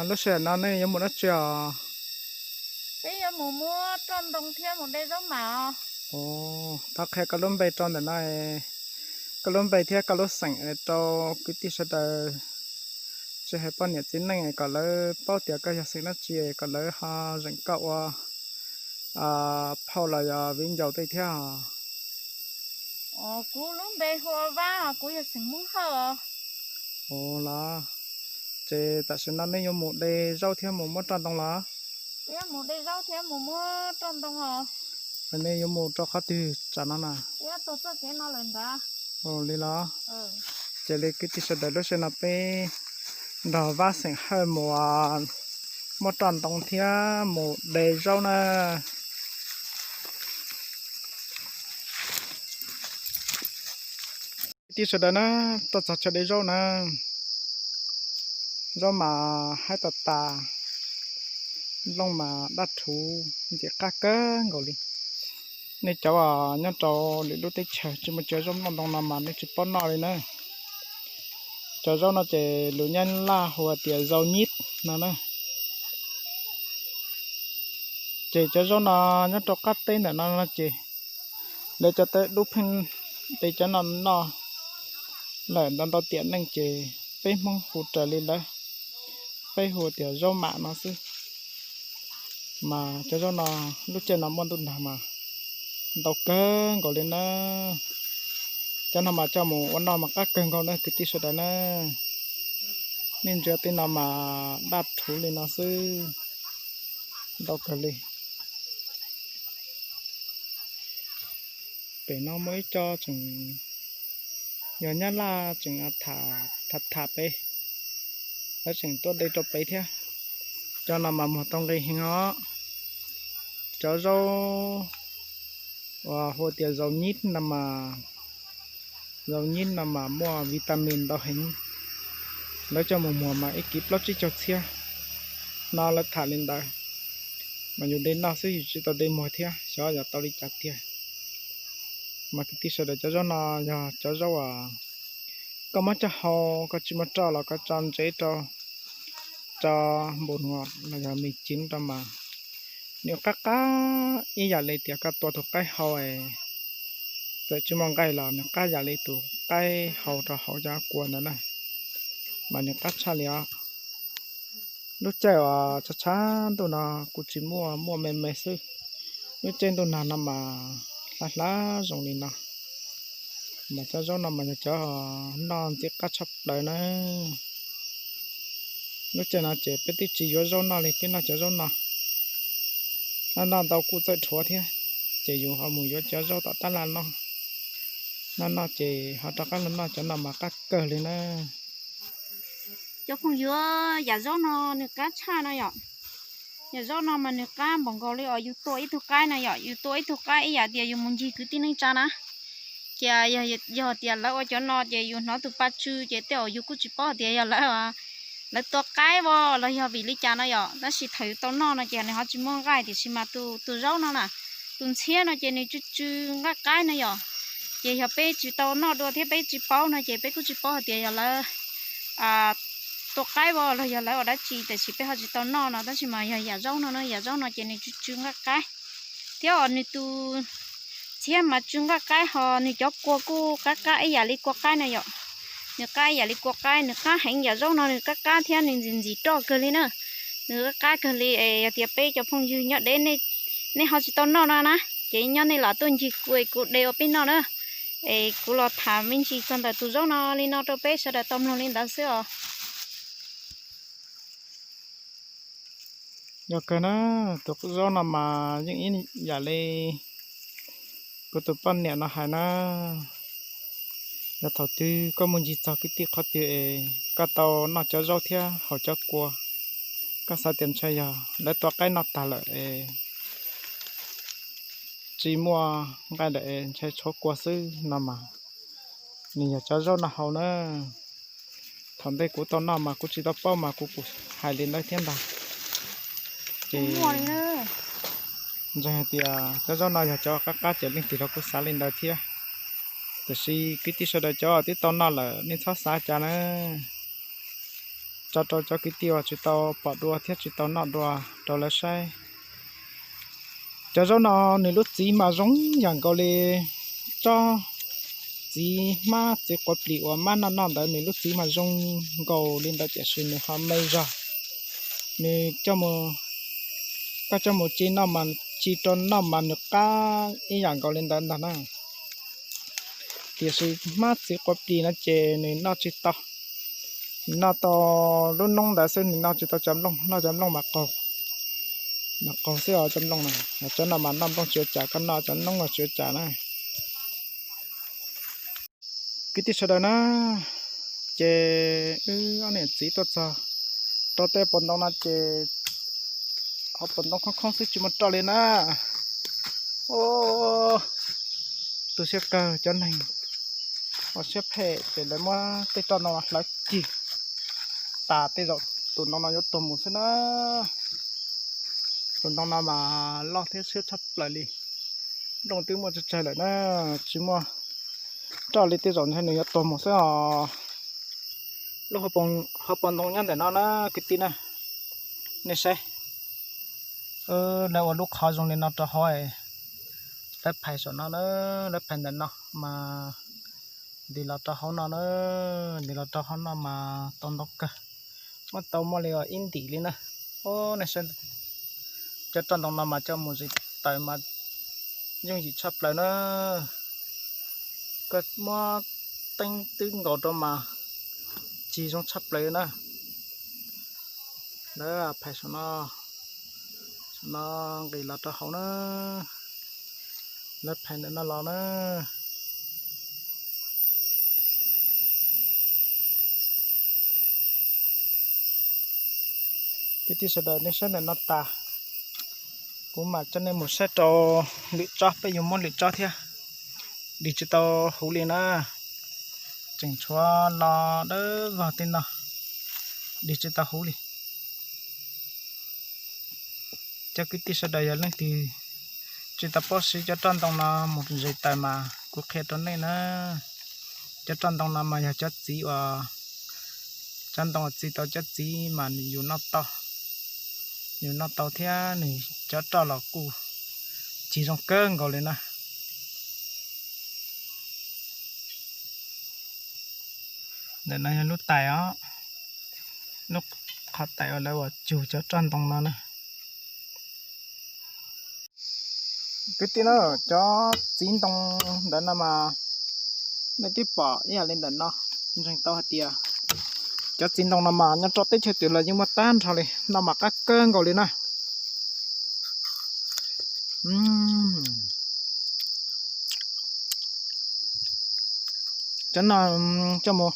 Lub sij hawm no nej yuav mus dab tsi os? Peb yuav mus muab roj ntoo thiab mus de zaub mam. Thov qhia koj lub npe rau ntawm no, koj lub npe thiab koj lub xeem rau kwv tij sawv daws, tsis hais poj niam txiv neej kom lawv paub tias koj yog xeem dab tsi kom lawv ho zeem koj ua phauj los yog viv ncaus tej thiab. Kuv lub npe hu ua Vab, kuv yog xeem Hmoob Hawj. Ua los, ces tam sim no nej yuav mus de zaub thiab mus muab roj ntoo los? Yuav mus de zaub thiab mus muab roj ntoo os. Nej yuav mus rau qhov twg tsam no na? Yuav tuaj txoj kev no lawm ntag. Ua li los, ces li kwv tij sawv daws, lub sij hawm no peb nrog Vab xeem Hawj mus muab roj ntoo thiab mus de zaub na. Kwv tij sawv daws na, tuaj txog chaw de zaub na, zaub mas haib tas tas, nplooj mas daj rhuv ntxim qab kawg nkaus li. Nej cov nyob rau lwm lub teb chaws tsis muaj cov zaub nplooj ntoo no mas nej tsis paub noj li na. Cov zaub no ces lus Nyab Laj hu tias zau nyib no na. Ces cov zaub no nyob rau qab teb ntawm no no ces lawv cov teb dub pheej de cov no noj lawm ntau ntau tiam neej ces peb Hmoob hu raws li lawv, peb hu tias zaub mam no xwb. Mas cov zaub no lub caij no muaj ntuj nag mas ntau kawg nkaus li na. Cov no mas coj mus ua noj mas qab kawg nkaus na kwv tij sawv daws na. Nej ntsia tej no mas daj rhuv li no xwb, ntau kawg li. Pem no muaj ib co tseem yog Nyab Laj tseem tham tham pem, lawv tseem tuaj de rau pem thiab. Cov no mas muag tau nqi heev os. Cov zaub uas hu tias zau nyib no mas, zau nyib no mas muaj vitamin ntau heev. Lawv coj mus muag mas ib kiv plaub tsib caug txhiab no lawv tham li ntawd. Mas yus de noj xwb yus tsis tau de muag thiab xyov yog tau li cas tiag. Mas kwv tij sawv daws, cov zaub no yog cov zaub uas koj muab coj hau, koj tsis muaj roj los koj tso ntsev rau, tso npau suav los yog me ceev rau mas nws qab qab ib yam li tias koj tua tus qaib hau es txawm tsis muaj nqaij los nws qab yam li tus qaib hau rau hauv cov kua ntawd na. Mas nws qab tshaj li os. Lub caij uas tshav tshav ntuj no kuj tsis muaj, muaj me me xwb. Lub caij ntuj nag no mas hlav hlav zoo li no. Mas cov zaub no mas yog cov noj ntxim qab tshaj plaws na. Lub caij no ces peb twb tsis yuav zaub noj li, peb noj cov zaub no. Noj noj ntau kuj txawj rhuav thiab, ces yus ho mus yuav cov zaub tom tab laj noj. Noj noj ces ho rov qab los noj cov no mas qab kawg li na. Cov phooj ywg, yam zaub no nws qab tshaj no yom. Yam zaub no mas nws qab npaum nkaus li os yus tua ib tug qaib na yom, yus tua ib tug qaib ib yam tias yus mus ncig kwv tij neej tsa na. Ces yog tias lawv ua cov no ces yus hnov tus pa tsw ces tej zaum yus kuj tsis paub tias yog lawv, lawv tua qaib as los yog vim li cas no yom. Tab sis thaum yus tau noj no ces nws ho tsis muaj nqaij, tiam sis mas tus, tus zaub no na, tus ntxhiab no ces nws tsw tsw nqaij qaib no yom. Ces yog peb tsis tau noj dua thiab peb tsis paub no ces peb kuj tsis paub hais tias yog lawv tua qaib as los yog lawv ua dab tsi, tiam sis peb ho tsis tau noj no. Tab sis mas yog yam zaub no no, yam zaub no ces nws tsw tsw nqaij qaib, thiab os nws tus ntxhiab mas tsw nqaij qaib, ho nws cov kua kuj qab qab ib yam li kua qaib na yom. Nws qab ib yam li kua qaib, nws qab heev, yam zaub no nws qab qab thiab nws ntxim ntxim roj kawg li na. Nws qab qab kawg li es yog tias peb cov phooj ywg nyob deb, nej ho tsis tau noj no na, ces nyob nej lam tuaj ncig kuv es kuv de ua peb noj na. Es kuv los tham me ntsis txog ntawm tus zaub no li no rau peb sawv daws tau mloog li ntawd xwb os. Yog kawg na, tus zaub no mas yeej ib yam li kuv tus poj niam no hais na, yog thaum twg koj mus ncig txog kwv tij qhov twg es koj tau noj cov zaub thiab haus cov kua, koj xav tias ntshai yog lawv tua qaib noj tag lawm es tsis muaj nqaij lawm es ntshai tshuav kua xwb no mas nws yog cov zaub no haus na. Thaum ntej kuv tau noj mas kuv tsis tau paub mas kuv kuj hais li ntawd thiab ntag. Ces ntseeg hais tias cov zaub no yog cov qab qab ces leej twg los kuj xav li ntawd thiab. Tiam sis kwv tij sawv daws cov twb tau noj lawm nej txhob xav cas na. tso rau cov kwv tij uas tsis tau pom dua thiab tsis tau noj dua rau lawv saib. Cov zaub no nws lub txiv mas zoo yam nkaus li tsob txiv hmab txiv quav plis uas mab noj noj ntawd, nws lub txiv mas zoo nkaus li ntawd tiam sis nws ho me zog. Nws, koj coj mus ci noj mas, ci rau noj mas nws qab ib yam nkaus li ntawd ntag na. Tiam sis hmab txiv quav plis no ces nws noj tsis tau, nws noj tau lub noob ntawd xwb, nws noj tsis tau cov nplooj, noj cov nplooj mas qaug, mas qaug xwb os cov nplooj na. Cov no mas noj nplooj tsis ua cas, koj noj cov noob los tsis ua cas na. Kwv tij sawv daws na, ces wb ob niam txiv tuaj txog rau tej pob ntoo no ces ho pob ntoo khoob khoob xwb tsis muaj roj li na. Tus siab kawg cov neeg ua siab phem ces lawv muab tej roj ntoo no hlawv cig tas, tej zaum tus ntoo no yuav tuag mus xwb na. Tus ntoo no mas loj thiab siab tshaj plaws li. Nplooj twb muaj tsawg tsawg lawm na, tsis muaj roj li, tej zaum ntshe nws yuav tuag mus xwb os. Lub hauv paus ntoo nyob ntawm no na kwv tij na, nej saib. Lawv ua lub qhov zoo li no rau hauv, lawv phais saum no na, lawv phais ntawm no mas ntim los rau hauv no na, ntim los rau hauv no mas tau ntau kawg, muab tau muaj li ib ntim li na. Ub, nej saib, cov roj ntoo no mas coj mus zis taws mas yooj yim tshaj plaws na. Koj muab teeb twb nkaus rau mas cig zoo tshaj plaws na. Lawv phais saum no, saum no nqis los rau hauv na, lawv phais ntawm no los na. Kwv tij sawv daws, nej saib ntawm no tas, kuv mam coj nej mus saib rau lwm tsob, peb yuav muab lwm tsob thiab. Dim tsis tau huv li na, tseem tshuav los dawb vog tej no, dim tsis tau huv li. Cov kwv tij sawv daws, yog leej twg tsis tau paub siv cov roj ntoo no mus zis taws mas kuv qhia rau nej na. Cov roj ntoo no mas yog cov txiv uas, cov ntoo uas txi tau cov txiv mas nws yus noj tau, yus noj tau thiab nws cov roj los kuj cig zoo kawg nkaus li na. Ntawm no yog lub tais os, lub qhov tais uas lawv ua cug cov roj ntoo no na. Kwv tij na, cov txiv ntoo ntawm no mas nej twb pom ib yam li ntawm no, ntseeg tau hais tias cov txiv ntoo no mas nyob rau teb chaws twg los yeej muaj tag nrho li, noj mas qab kawg nkaus li na. Cov no coj mus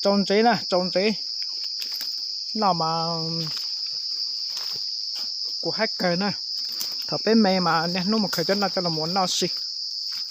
tsau ntsev na, tsau ntsev noj mas kuj haib kawg na. Thaum peb me mas niaj hnub mus khaws cov no coj los mus noj si.